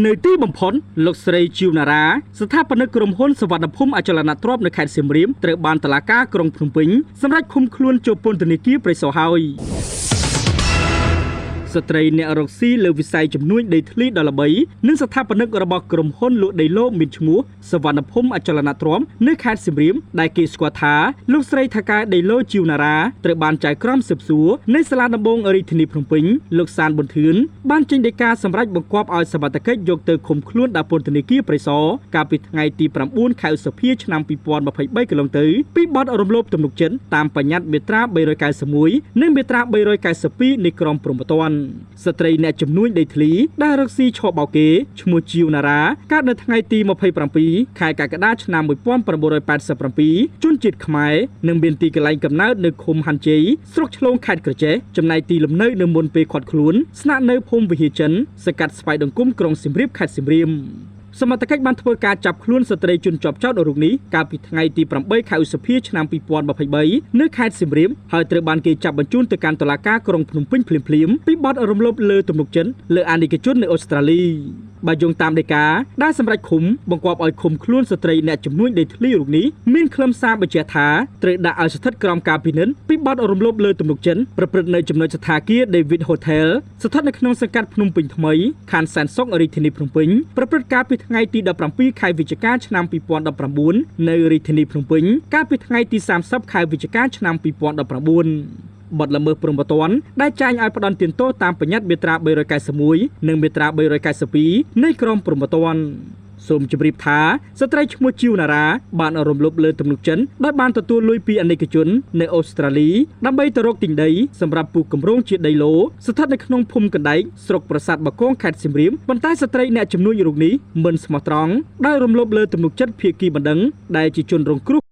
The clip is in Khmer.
នៅទីបំផុតលោកស្រីជីវណារាស្ថាបនិកក្រុមហ៊ុនសវណ្ណភូមិអចលនទ្រព្យនៅខេត្តសៀមរាបត្រូវបានតុលាការក្រុងភ្នំពេញសម្រេចឃុំខ្លួនចូលពន្ធនាគារព្រៃសរហើយស្ត្រីអ្នករកស៊ីលើវិស័យជំនួញដីធ្លីដ៏ល្បីនិងស្ថាបនិករបស់ក្រុមហ៊ុនលក់ដីឡូមានឈ្មោះសវណ្ណភូមិអចលនទ្រព្យនៅខេត្តសៀមរាបដែលគេស្គាល់ថាលោកស្រីថកែដីឡូជីវណារាត្រូវបានចៅក្រមស៊ើបសួរនៃសាលាដំបងរាជធានីភ្នំពេញលោកសានប៊ុនធឿនបានចេញដីកាសម្រេចបង្គាប់ឲ្យសមត្ថកិច្ចយកទៅឃុំខ្លួនដល់ពន្ធនាគារព្រៃសរកាលពីថ្ងៃទី9ខែឧសភាឆ្នាំ2023កន្លងទៅពីបទរំលោភទំនុកចិត្តតាមបញ្ញត្តិមាត្រា391និងមាត្រា392នៃក្រមព្រហ្មទណ្ឌស្ត្រីអ្នកជំនួញដីធ្លីដែលរកស៊ីឆបោកគេឈ្មោះជីវណារាកើតនៅថ្ងៃទី27ខែកក្កដាឆ្នាំ1987ជនជាតិខ្មែរនិងមានទីកន្លែងកំណើតនៅឃុំហាន់ជ័យស្រុកឆ្លងខេត្តក្រចេះចំណែកទីលំនៅនៅមុនពេលឃាត់ខ្លួនស្នាក់នៅភូមិវិហារចិនសង្កាត់ស្វាយដង្គំក្រុងសៀមរាបខេត្តសៀមរាបសមត្ថកិច្ចបានធ្វើការចាប់ខ្លួនស្ត្រីជនជាប់ចោទរូបនេះកាលពីថ្ងៃទី8ខែឧសភាឆ្នាំ2023នៅខេត្តសៀមរាបហើយត្រូវបានគេចាប់បញ្ជូនទៅកាន់តុលាការក្រុងភ្នំពេញភ្លាមៗពីបទរំលោភលើទំនុកចិត្តលើអាណិកជននៅអូស្ត្រាលីបើយោងតាមដីកាដែលសម្រេចឃុំបង្គាប់ឲ្យឃុំខ្លួនស្ត្រីអ្នកជំនួញដីធ្លីរូបនេះមានខ្លឹមសារបញ្ជាក់ថាត្រូវដាក់ឲ្យស្ថិតក្រោមការពិនិត្យពីបទរំលោភលើទំនុកចិត្តប្រព្រឹត្តនៅចំណុចស្ថាគារ David Hotel ស្ថិតនៅក្នុងសង្កាត់ភ្នំពេញថ្មីខណ្ឌសែនសុខរាជធានីភ្នំពេញប្រព្រឹត្តកាលពីថ្ងៃទី17ខែវិច្ឆិកាឆ្នាំ2019នៅរាជធានីភ្នំពេញកាលពីថ្ងៃទី30ខែវិច្ឆិកាឆ្នាំ2019បទល្មើសព្រហ្មទណ្ឌដែលចែងឲ្យផ្ដន្ទាទោសតាមបញ្ញត្តិមាត្រា391និងមាត្រា392នៃក្រមព្រហ្មទណ្ឌសូមជម្រាបថាស្ត្រីឈ្មោះជីវណារាបានរំលោភលើទំនុកចិនដោយបានទទួលលុយពីអនេកជននៅអូស្ត្រាលីដើម្បីទៅរកទិញដីសម្រាប់ពុះគម្រោងជាដីឡូស្ថិតនៅក្នុងភូមិកណ្ដែកស្រុកប្រាសាទបាគងខេត្តសៀមរាបប៉ុន្តែស្ត្រីអ្នកជំនួញរូបនេះមិនស្មោះត្រង់ដោយរំលោភលើទំនុកចិត្តភាគីបណ្ដឹងដែលជាជនរងគ្រោះ។